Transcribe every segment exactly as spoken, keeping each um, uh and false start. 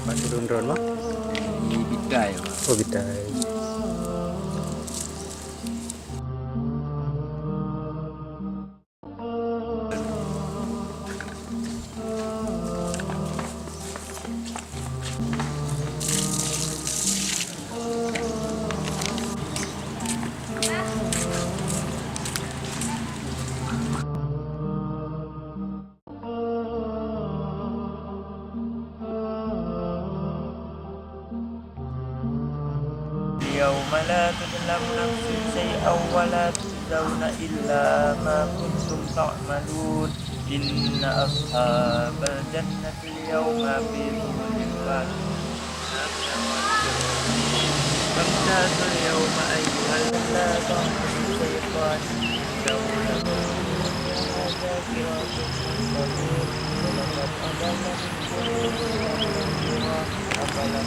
Mak turun drone, Mak? Di Bidai, Mak. Oh, Bidai. يوم لا تظلم نفس شيئا ولا تجزون إلا ما كنتم تعملون. إن أصحاب الجنة اليوم في شغل فاكهون. فامتازوا اليوم أيها الذين لا تعبدون الشيطان إنه لكم عدو مبين ولقد أضل منكم جبلا كثيرا أفلم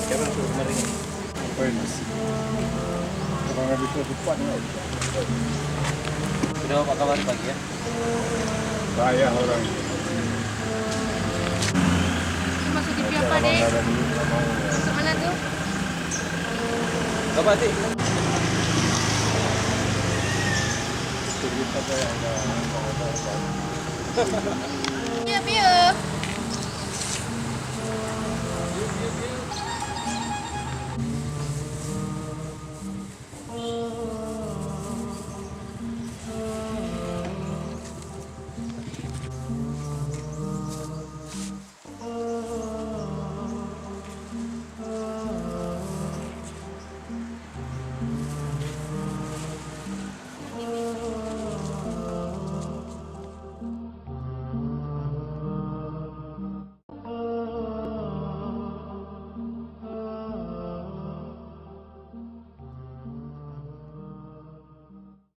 Siapa yang suruh kemarin? Apa yang masih? Orang habis tu cepat ni. Sudah bapak kawan pagi ya? Payah orang. Masuk T V apa, Dek? Masuk mana tu? Bapak, Dek. Cerita apa yang ada?